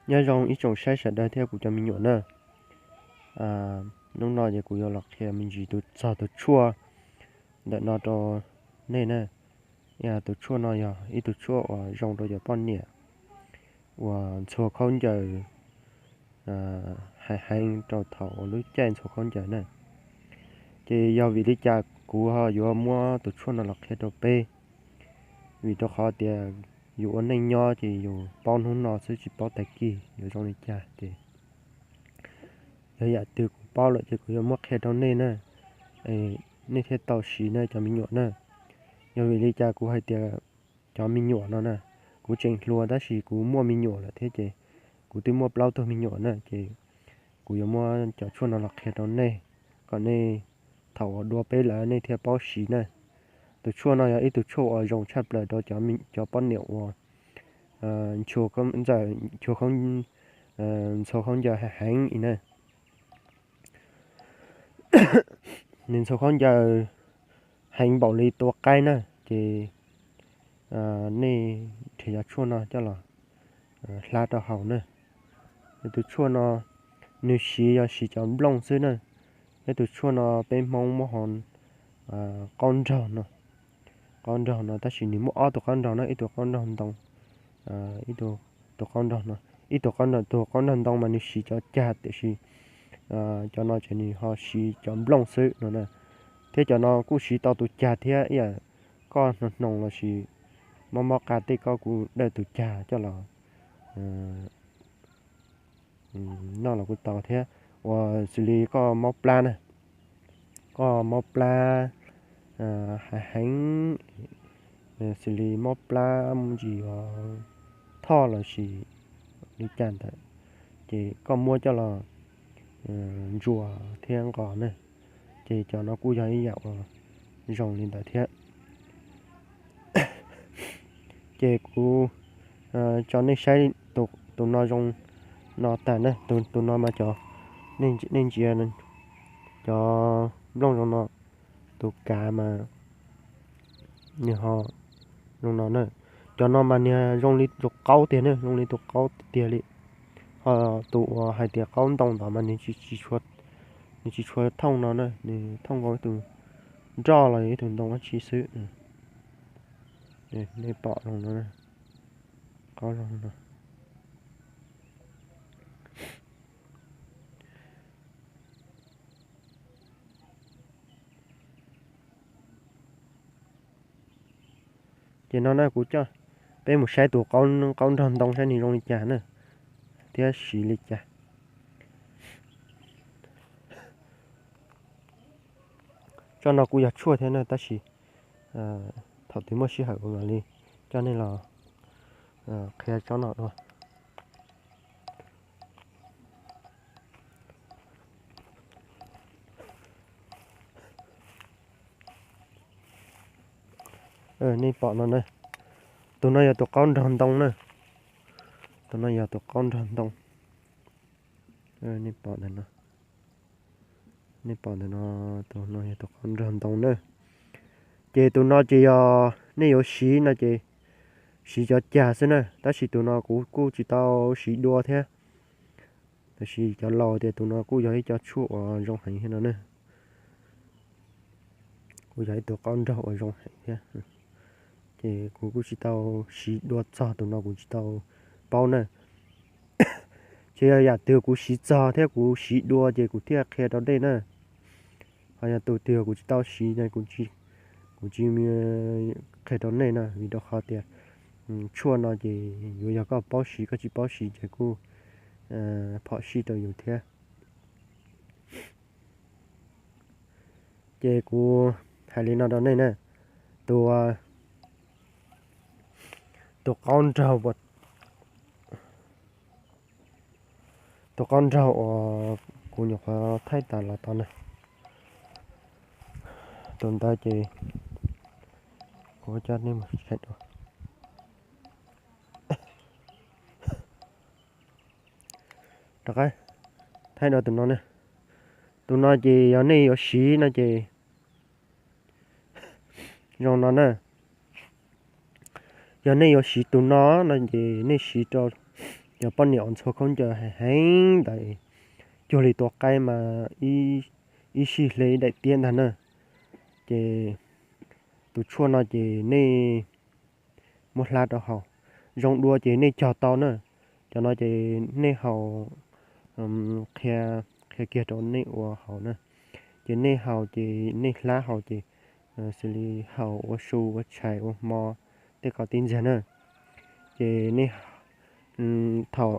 Nyob zoo ib tsoom saib sawv daws thiab kuv cov me nyuam na. Hnub no ces kuv yuav los qhia me ntsis tus txog tus tshuaj ntawm no rau nej na. Tus tshuaj no yog ib tug tshuaj uas zoo rau cov poj niam uas ntxhua khaub ncaws heev heev rau thaum lub caij ntxhua khaub ncaws na. Ces yog vim li cas kuv ho yuav muab tus tshuaj no los qhia rau peb? Vim rau qhov tias yus ua neej nyob ces yus paub hnub no xwb tsis paub tag kis yuav zoo li cas ces yog yam twg kuv paub lawm ces kuv yuav muab qhia rau nej na, nej thiaj tau siv na cov me nyuam na. Yog vim li cas kuv hais tias cov me nyuam no na, kuv tseem hluas tab sis kuv muaj me nyuam lawm thiab ces kuv twb muaj plaub tug me nyuam na ces kuv yuav muab cov tshuaj no los qhia rau nej kom nej thaum uas dua peb lawm nej thiaj paub siv na. Tus tshuaj no yog ib tug tshuaj uas zoo tshaj plaws rau cov poj niam uas ntxhua khaub ncaws heev heev li na. Nws ntxhua khaub ncaws heev npaum li tua qaib na ces nej nrhiav cov tshuaj no coj los hlab rau haus na. Tus tshuaj no nws siv yog siv cov nplooj xwb na. Thiab tus tshuaj no peb Hmoob muab ho qaub nraug no, qaub nraug no tab sis nws muaj ob tug qaub nraug na, ib tug qaub nraug ntoo, ib tug, tus qaub nraug no, ib tug qaub nraug, tus qaub nraug ntoo mas nws siv cov cag tiam sis cov no ces nws ho siv cov nplooj xwb no na. Thiab cov no kuj siv tau tus cag thiab ib yam koj hnoos hnoos los sis mob mob qa tej koj kuj dawj tus cag coj los noj los kuj tau thiab. Uas xws li koj mob plab na, koj mob plab heev heev, xws li mob plab mus ntsis thoj los sis li cas ntawd, ces koj muab coj los ntsuas thiab nqos na, ces cov no kuj yog ib yam uas zoo li ntawd thiab. Ces kuv tso nej saib tus no zoo no tag na. Tus no mas cov, nej ntsia cov nplooj zoo no, tus kav mas nws ho zoo no na. Cov no mas nws zoo li tus qaub tiag na, zoo li tus qaub tiag li. Ho tus uas hais tias qaub ntoo ntawd mas nws tsis tshua thooj no na, nws thooj nkaus ib tug nroj los yog ib tug ntoo dab tsi xwb. Nej pom zoo no, qaub zoo no. Ces no na kuv coj peb mus saib tus qaub nrog ntoo saib nws zoo li cas na, thiab siv li cas. Tsob no kuj yog tshuaj thiab na tab sis thaum twg muaj sij hawm kuv mam li coj nej los qhia tsob no dua. Nej pom no na, tus no yog tus qaub nrog ntoo na, tus no yog tus qaub nrog ntoo. Nej pom ntawm no, nej pom ntawm no, tus no yog tus qaub nrog ntoo na. Ces tus no ces yog nej yuav siv no ces siv cov cag xwb na, tab sis tus no kuv kuj tsis tau siv dua thiab. Tab sis cov laus tias tus no kuj yog ib co tshuaj uas zoo heev thiab no na. Kuj yog ib tug qaub nrog uas zoo heev thiab. Ces kuv kuj tsis tau siv dua txog tus no kuv tsis tau paub na. Ces yog yam twg kuv siv txog thiab kuv siv dua ces kuv thiaj qhia rau nej na. Ho yog tus twg kuv tsis tau siv, kuv tsis qhia rau nej na, vim rau qhov tias tshuaj no ces yuav yog koj paub siv, koj tsis paub siv ces kuj phom sij rau yus thiab. Ces kuv hais li no rau nej na, tus, tus qaub nraug, tus qaub nraug uas kuv nyuam qhuav thaij tas los tau na, tus ntawd ces kuv coj nej mus saib dua. Rov qab thaij dua tus no na. Tus no ces yog nej yuav siv no ces zoo no na. Yog nej yuav siv tus no no ces nej siv rau cov poj niam uas ntxhua khaub ncaws heev heev ntawd cuag li tua qaib mas ib sij hle ib daim tiab ntag na. Ces tus tshuaj no ces nej muab hlab rau haus, zoo dua ces nej cog tau na. Cov no ces nej haus, qhia, qhia kiag rau nej ua haus na. Ces nej haus ces nej hlab haus ces xws li haus ua su ua tshais ua hmo tej ko tib ntxiag na. Ces nej, thaum,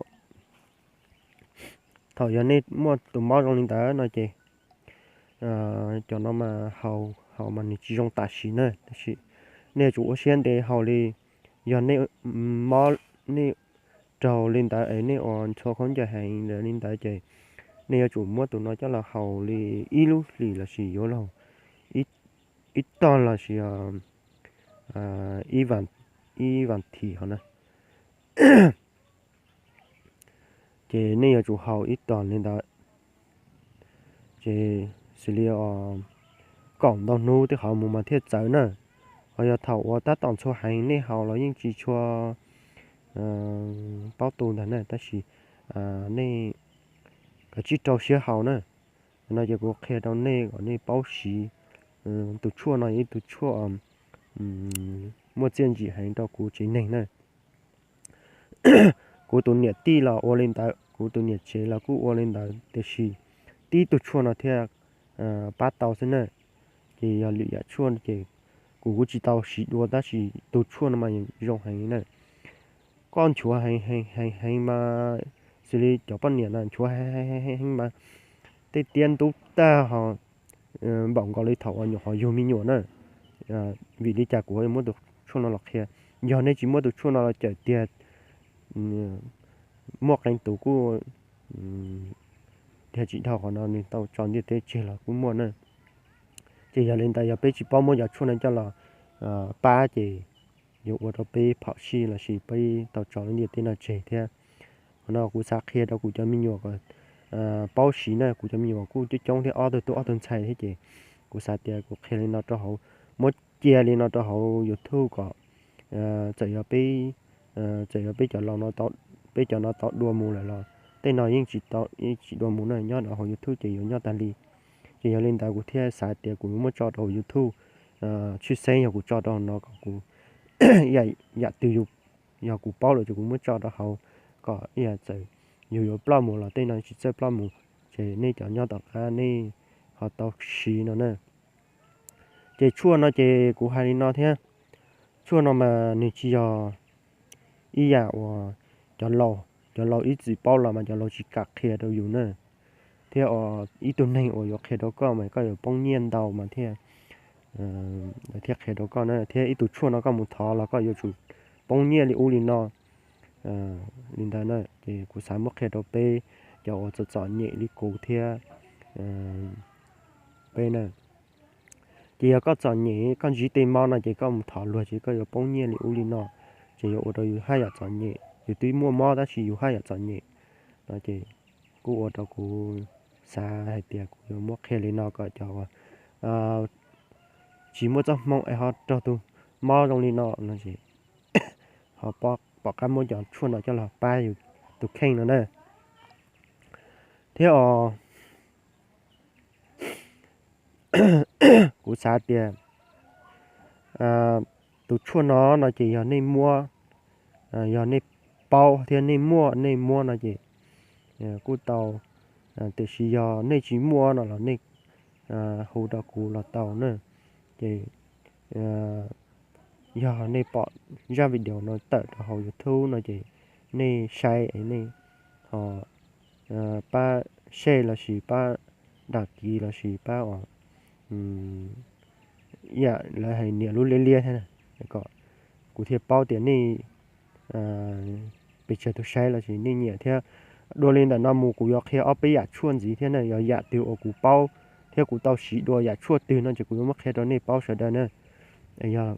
thaum yog nej muaj tus mob zoo li ntawd no ces cov no mas haus, haus mas nws tsis zoo tam sim na, tab sis nej yuav tsum ua siab ntev haus li. Yog nej mob, nej raug li ntawd es nej uas ntxhua khaub ncaws heev li ntawd ces nej yuav tsum muab tus no coj los haus li ib lub hlis lossis yuav luag ib tog lossis ib vas thim hos na. Ces nej yuav tsum haus ib tog li ntawd, ces xws li kaum ntau hnub tej qhov mus mas thiaj txawv na. Ho yog thaum uas tab tom ntxhua heev nej haus los yeej tsis tshua paub tu ntag na, tab sis nej kav tsij rau siab haus na. No ces kuv qhia rau nej kom nej paub siv. Tus tshuaj no yog ib tug tshuaj muaj txiaj ntsim heev rau kuv tsev neeg na. Kuv tus niam tij los ua li ntawd, kuv tus niam tsev los kuj ua li ntawd, tiam sis tib tug tshuaj no thiaj pab tau xwb na. Ces yog lwm yam tshuaj ces kuv kuj tsis tau siv dua, tab sis tus tshuaj no mas zoo heev na. Koj nchuav heev heev heev mas xws li cov poj niam no nchuav heev heev mas tej tiab ntub tag ho npaum nkaus li thaum uas nyuam qhuav yug me nyuam na. Vim li cas kuv yuav muab tus tshuaj no los qhia? Yog nej tsis muab tus tshuaj no los cawm tiag, muaj qee tus kuj tiag tsis dhau qhov no nws tau tso ntiaj teb tseg los kuj muaj na. Ces yog li ntawd yog peb tsis paub muab cov tshuaj no coj los pab ces yuav ua rau peb phom sij lossis peb tau tso lub ntiaj teb no tseg thiab. Qhov no kuv xav qhia rau kuv cov me nyuam kom paub siv na, kuv cov me nyuam kuj coob coob thiab, ob tug tub ob tug ntxhais thiab, ces kuv xav tias kuv qhia li no rau hauv, muab cia li no rau hauv YouTube kom txawm yog peb, txawm yog peb cov laus no, peb cov no tau dua mus lawm los tej no yeej tsis dua mus na, nyob rau hauv YouTube ces yuav nyob tas li. Ces yog li ntawd kuv thiaj xav tias kuv yuav muab tso rau hauv YouTube, tshwj xeeb yog kuv tso rau hauv no kom kuv, yam twg yog kuv paub lawm ces kuv muab tso rau hauv, kom ib yam txawm yus yuav ploj mus los tej no tsis txawj ploj mus, ces nej cov nyob tom qab nej ho tau siv no na. Ces tshuaj no ces kuv hais li no thiab, tshuaj no mas nws tsis yog ib yam uas cov laus, cov laus ib txwm paub los mas cov laus tsis kam qhia rau yus na, thiab ib tug neeg uas yuav qhia rau koj mas koj yuav poob nyiaj ntau mas thiaj, thiaj qhia rau koj na, thiab ib tug tshuaj no koj mus thov los koj yuav tsum poob nyiaj li ub li no li ntawd na. Ces kuv xav muab qhia rau peb cov uas txom txom nyem li kuv thiab peb na. Ces yog koj txom nyem koj ntsib tej mob no ces koj mus thov luag ces koj yuav poob nyiaj li ub li no, ces yuav ua rau yus haj yam txom nyem, yus twb muaj mob tab sis yus haj yam txom nyem no ces kuj ua rau kuv xav hais tias kuv yuav muab qhia li no kom cov uas tsis muaj txoj hmoo es ho raug tus mob zoo li no no ces ho pom qab muab cov tshuaj no coj los pab yus tus kheej no na. Thiab os, kuv xav tias tus tshuaj no no ces yog nej muab, yog nej paub thiab nej muaj nej muab no ces kuj tau, tiam sis yog nej tsis muaj no los nej hu rau kuv los tau na. Ces yog nej pom zaj video no tawm rau hauv YouTube no ces nej saib es nej ho pab share lossis pab dam kiv lossis pab ua ib yam lawv hais nias lub liab liab thiab, kom kuv thiaj paub tias nej pes tsawg tus saib lossis nej nyiam thiab. Dua li ntawm no mus kuv yuav qhia ob peb yam tshuaj ntxiv thiab na, yog yam twg uas kuv paub thiab kuv tau siv dua yam tshuaj twg no ces kuv yuav muab qhia rau nej paub sawv daws na. Yog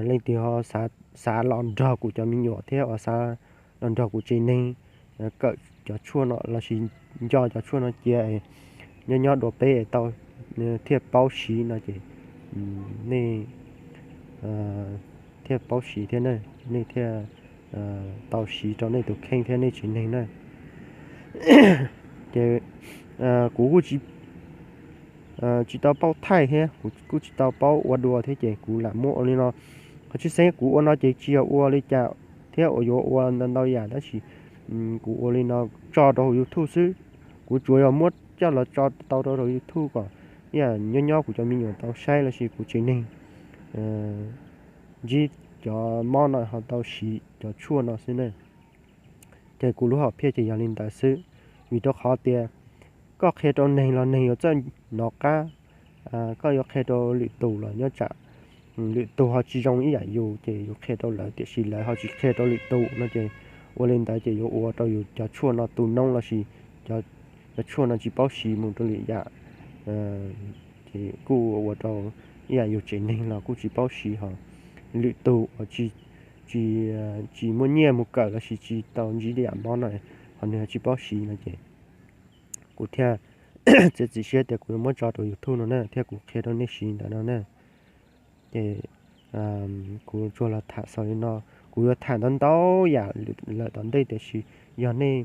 leej twg ho xav los nrog kuv cov me nyuam thiab uas xav los nrog kuv tsev neeg kawm cov tshuaj no lossis nco cov tshuaj no cia nyob nyob dua peb tau thiaj paub siv no ces nej thiaj paub siv thiab na, nej thiaj tau siv rau nej tus kheej thiab nej tsev neeg na. Ces kuv kuj tsis tau paub thaij thiab kuv kuj tsis tau paub ua dua thiab ces kuv lam muab ua li no. Qhov tshwj xeeb kuv ua no ces tsis yog ua li cas thiab uas yuav ua ntau ntau yam tab sis kuv ua li no tso rau hauv YouTube xwb. Kuv tsuas yog muab coj los tso tau rau hauv YouTube kom ib yam nyob nyob kuv cov me nyuam tau saib los sis kuv tsev neeg ntsib cov mob no ho tau siv cov tshuaj no xwb na. Ces kuv lub hom phiaj ces yog li ntawd xwb, vim rau qhov tias koj qhia rau neeg los neeg yuav txawj nov qab, koj yuav qhia rau lwm tus los nyob tsam lwm tus ho tsis zoo ib yam yus ces yus qhia rau lawv tiam sis lawv ho tsis qhia rau lwm tus no ces ua li ntawd ces yuav ua rau yus cov tshuaj no tu noob los sis cov tshuaj no tsis paub siv mus rau lwm yam. Ces kuj ua rau ib yam yus tsev neeg los kuj tsis paub siv ho lwm tus uas tsis, tsis muaj nyiaj mus kawm los sis tsis tau ntsib yam mob no ho nws ho tsis paub siv no ces kuv thiaj txiav txim siab tias kuv yuav muab tso rau YouTube no na thiab kuv qhia rau nej siv ntawd no na. Ces kuv tsuas los tham xaus li no, kuv yuav tham ntau ntau yam lawm tom ntej tiam sis yog nej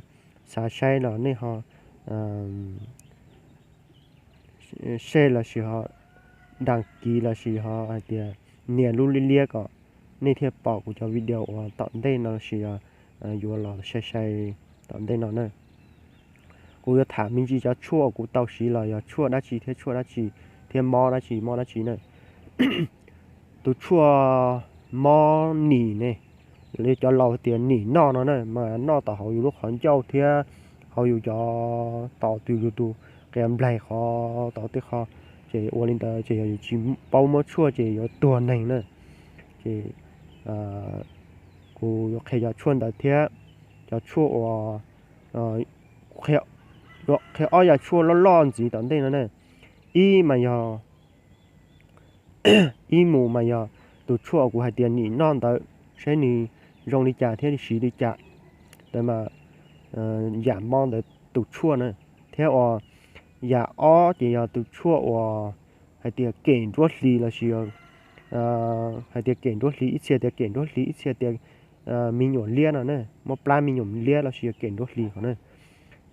xav saib los nej ho share los sis ho đăng ký los sis ho hais tias nias lub liab liab kom nej thiaj pom kuv cov video uas tom ntej no los sis yuav los sai sai tom ntej no na. Kuv yuav tham me ntsis cov tshuaj uas kuv tau siv los yog tshuaj dab tsi thiab tshuaj dab tsi thiab mob dab tsi mob dab tsi na. Tus tshuaj mob nim ne, li cov laus tias nim noj no na mas noj tom hauv yus lub qhov ncauj thiab hauv yus cov tos tus yus tus qias nplaig qhov tod tej qho. Ces ua li ntawd ces yog yus tsis paub muab tshuaj ces yuav tuag neeg na. Ces kuv yuav qhia cov tshuaj ntawd thiab cov tshuaj uas, qhia ob yam tshuaj loj loj ntxiv tom ntej no na. Ib mas yog, ib mus mas yog tus tshuaj uas kuv hais tias nim noj ntawd, saib nws zoo li cas thiab siv li cas, ntawd mas yam mob ntawd tus tshuaj na. Thiab uas yam ob ces yog tus tshuaj uas hais tias kem nruab hlis los sis hais tias kem nruab hlis, ib txhia tias kem nruab hlis, ib txhia tias me nyuam liab no na, mob plab me nyuam liab los sis yog kem nruab hlis hov na.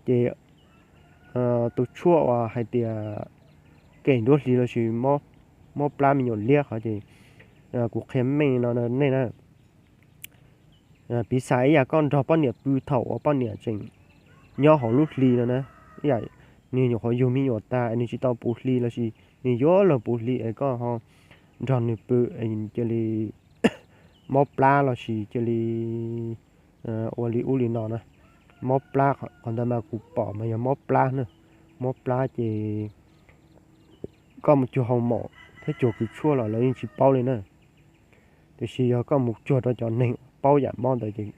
Ces tus tshuaj uas hais tias kem nruab hlis los sis mob plab me nyuam liab qhov ces kuv qhia meej no nej na. Piv xam ib yam koj nrog poj niam pw thaum uas poj niam tseem nyob hauv lub hli no na, ib yam nws nyuam qhuav yug me nyuam tas es nws tsis tau puv hli los sis nws yuav luag puv hli es koj ho nrog nws pw es cia li mob plab los sis cia li ua li ub li no na. Mob plab qhov ntawd mas kuv pom mas yog mob plab na. Mob plab ces koj mus cuag hoo maum thiab cuag kws tshuaj los lawv yeej tsis paub li na. Tiam sis yog koj mus cuag rau cov neeg paub yam mob ntawd ces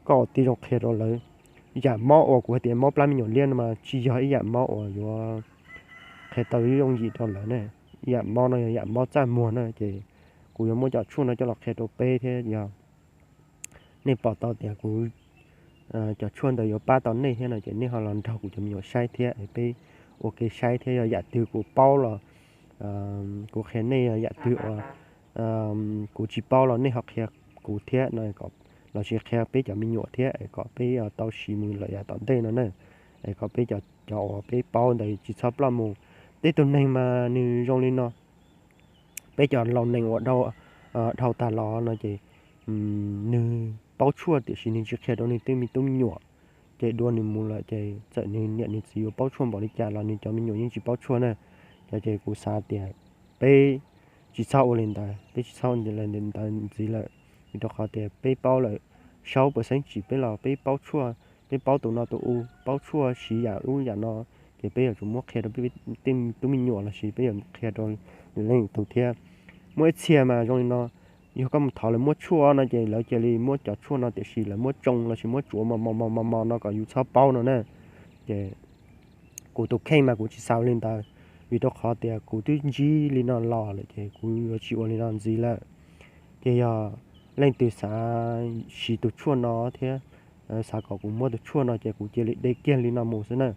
koj ua tib zoo qhia rau lawv. Yam mob uas kuv hais tias mob plab me nyuam liab no mas tsis yog ib yam mob uas yuav qhia tau yooj yim rau lawv ne. Ib yam mob no yog yam mob txaj muag na ces kuv yuav muab cov tshuaj no coj los qhia rau peb thiab yog nej pom tau tias kuv cov tshuaj ntawd yuav pab tau nej thiab no ces nej ho los nrog kuv cov me nyuam saib thiab es peb ua ke saib thiab yog yam twg kuv paub los kuv qhia nej, yog yam twg uas kuv tsis paub los nej ho qhia kuv thiab no, los sis qhia peb cov me nyuam thiab es kom peb tau siv mus lawm yav tom ntej no na. Es kom peb cov uas peb paub ntawd tsis txhob ploj mus. Tej tug neeg mas nws zoo li no, peb cov laus neeg uas dhau tag los no ces nws paub tshuaj tiam sis nws tsis qhia rau nws tej me tub me nyuam, ces dua nws mus lawm ces txawm nws niam nws txiv yuav paub tshuaj npaum li cas los nws cov me nyuam yeej tsis paub tshuaj na. Ces kuv xav tias peb tsis txhob ua li ntawd, peb tsis txhob ua li ntawd ntxiv lawm, vim rau qhov tias peb paub lawm, saub puas xeeb tsim peb los peb paub tshuaj, peb paub tus no tus u, paub tshuaj siv yam ub yam no, ces peb yuav tsum muab qhia rau peb tej tub me nyuam los sis peb yuav qhia rau leej twg thiab. Muaj ib txhia mas zoo li no, yog koj mus thov lawv muab tshuaj no ces lawv cia li muab cov tshuaj no tiam sis lawv muab tsoo los sis muab tsuav mos mos mos mos no kom yus txhob paub no na. Ces kuv tus kheej mas kuv tsis xav li ntawd, vim rau qhov tias kuv twb ntsib li no los lawm ces kuv yuav tsis ua li no ntxiv lawm. Ces yog leej twg xav siv tus tshuaj no thiab xav kom kuv muab tus tshuaj no ces kuv cia li de kiag li no mus xwb na.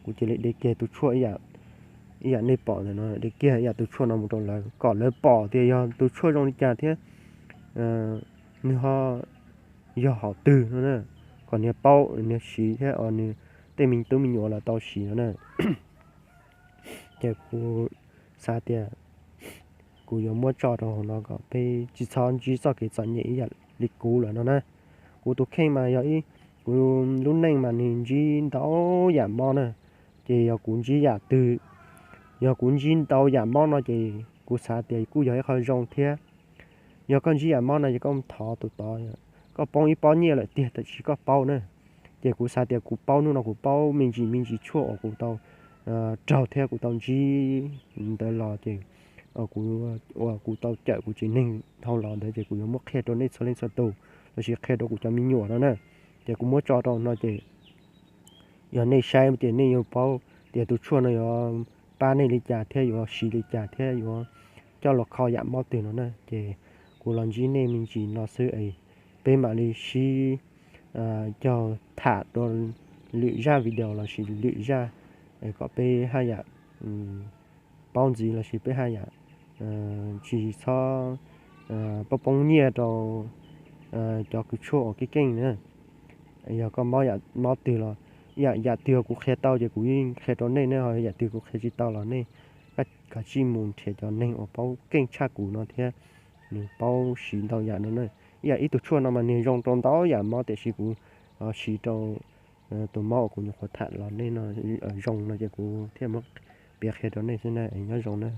Kuv cia li de kiag tus tshuaj ib yam nej pom ntawm no, de kiag ib yam tus tshuaj no mus rau lawv kom lawv pom tias yog tus tshuaj zoo li cas thiab nws ho yog hom twg no na, kom niag paub niag siv thiab os, nws tej me tub me nyuam los tau siv no na. Ces kuv xav tias kuv yuav muab tso rau hauv no kom peb tsis txhob ntsib txoj kev txom nyem ib yam li kuv lawm no na. Kuv tus kheej mas yog ib, kuv lub neej mas nws ntsib ntau yam mob na, ces yog kuv ntsib yam twg, yog kuv ntsib ntau yam mob no ces kuv xav tias kuj yog ib qho zoo thiab. Yog koj ntsib yam mob no ces koj thov tus tod, koj poob ib pob nyiaj lawm tiag tab sis koj paub na. Ces kuv xav tias kuv paub, hnub no kuv paub me ntsis me ntsis tshuaj uas kuv tau raug thiab kuv tau ntsib ntawd los ces uas kuv tau cawm kuv tsev neeg dhau los ntawd ces kuv yuav muab qhia rau nej txhua leej txhua tus, lossis qhia rau kuv cov me nyuam no na. Ces kuv muab tso rau no ces yog nej saib ces nej yuav paub tias tus tshuaj no yuav pab nej li cas thiab yuav siv li cas thiab yuav coj los kho yam mob twg no na. Ces kuv los ntsib nej me ntsis no xwb es peb mam li sib cog tham dua lwm zaj video lossis lwm zaj es kom peb haj yam paub ntxiv lossis peb haj yam tsis txhob poob poob nyiaj rau cov kws tshuaj uas keej keej na. Yog koj mob yam mob twg los yam, yam twg kuv qhia tau ces kuv yeej qhia rau nej ne, ho yam twg kuv qhia tsis tau los nej kav tsij mus nrhiav cov neeg uas paub keej tshaj kuv no thiab, nws paub siv ntau yam no na. Ib yam ib tug tshuaj no mas nws zoo rau ntau yam mob tiam sis kuv siv rau tus mob uas kuv nyuam qhuav tham los nej no zoo no ces kuv thiaj muab piav qhia rau nej xwb na, nyob zoo na.